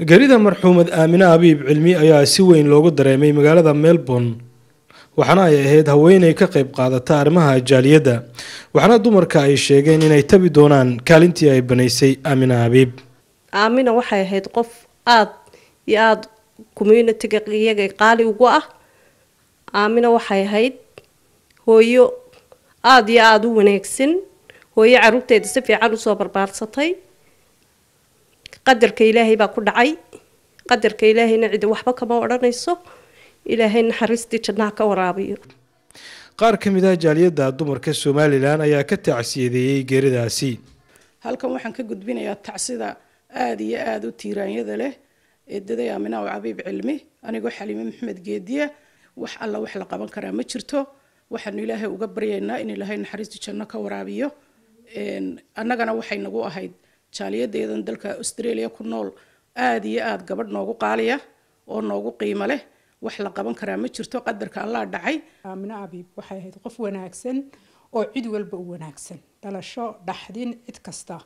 Geerida marxuumad Aamine Abiib Cilmi ayaa si weyn loogu dareemay magaalada Melbourne, waxaana ay ahayd haweeney ka qayb qaadata arrimaha jaaliyadda, waxaana dumarka ay sheegeen inay tabi doonaan kaalintii ay banaysay Aamine Abiib. Aamina waxay ahayd qof aada iyo aada community-ga iyaga qaali ugu ah. Aamina waxay ahayd hooyo aada iyo aada u wanaagsan, hooyo caruurteeda si fiican usoo barbaarsatay. Qadarka Ilaahay baa ku dhacay, qadarka Ilaahayna cidi waxba kama odhanayso. Ilaahay naxariistii jannaha ka waraabiyo. Qaar ka mid ah jaaliyadda dumarka Somalilan ayaa ka tacsiyadeeyey geeridaasi. Halkan waxaan ka gudbinayaa tacsida aada iyo aada u tiiraanyada leh eedaday Aamina oo Cabiib Cilmi, anigoo Xaliime Maxamed Geediya. Wax alla wax la qaban karaa ma jirto. Waxaanu Ilaahay uga baryaynaa in Ilaahay naxariista janno ka waraabiyo. Annagana waxay nagu ahayd jaaliyadeedan dalka Australia ku nool aada iyo aada gabadh noogu qaaliya oo noogu qiimo leh. Wax la qaban karaa ma jirto, qadarka Allah dhacay. Aamine Abiib waxay ahayd qof wanaagsan oo cid walba u wanaagsan, dhalasho, dhaxdin, cid kasta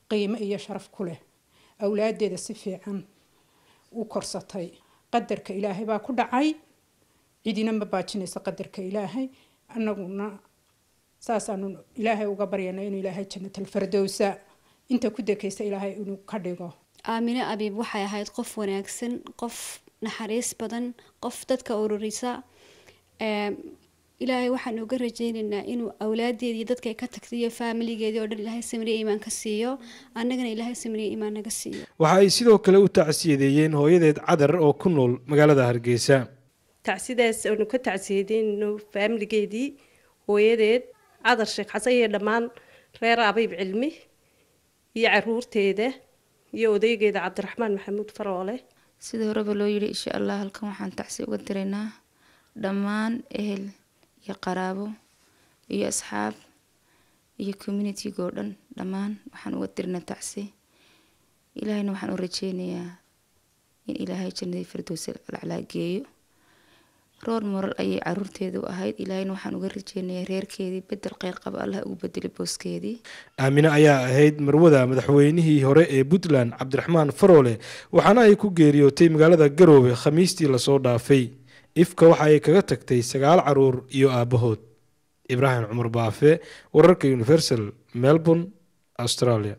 qiimo iyo sharaf ku leh, awlaadeeda si fiican u korsatay. Qadarka Ilaahay baa ku dhacay, cidina ma baajinayso qadarka Ilaahay. Annaguna saasaanu Ilaahay uga baryana inuu Ilaahay Jannatalfardowsa inta ku dekaysa Ilaahay inuu ka dhigo. Aamine Abiib waxay ahayd qof wanaagsan, qof naxariis badan, qof dadka ururisa. Ilaahay waxaan uga rajaynaynaa inuu awlaadeedii, dadka ka tagtay iyo faamiligeedii oo dhan Ilaahay samriye iimaan ka siiyo, annagana Ilaahay samriye iimaan naga siiyo. Waxa ay sidoo kale u tacsiyadeeyeen hooyadeed Cadar oo ku nool magaalada Hargeysa. Tacsidaas aanu ka tacsiyadeyno faamiligeedii, hooyadeed Cadar Sheekh Xasan iyo dhammaan reer Abiib Cilmi iyo caruurteeda iyo odaygeeda Cabdiraxmaan Maxamuud Faroole. Sida horeba loo yidhi, insha Allah halkan waxaan tacsi uga diraynaa dhammaan ehel iyo qaraabo iyo asxaab iyo community-ga oo dhan. Dhammaan waxaan uga diraynaa tacsi. Ilaahayna waxaan u rajeynayaa in Ilaahay jannadii Firdowsi alclaa geeyo. Role model ayay caruurteedu ahayd. Ilaahayna waxaan uga rajeynayaa reerkeedii bedel kheyr qaba Allah ugu bedelay booskeedii. Aamine ayaa ahayd marwada madaxweynihii hore ee Puntland Cabdiraxmaan Faroole, waxaana ay ku geeriyootay magaalada Garoowe Khamiistii lasoo dhaafay. Ifka waxa ay kaga tagtay 9 caruur iyo aabahood. Ibraahim Cumar Baafe, wararka Universal, Melbourne, Australia.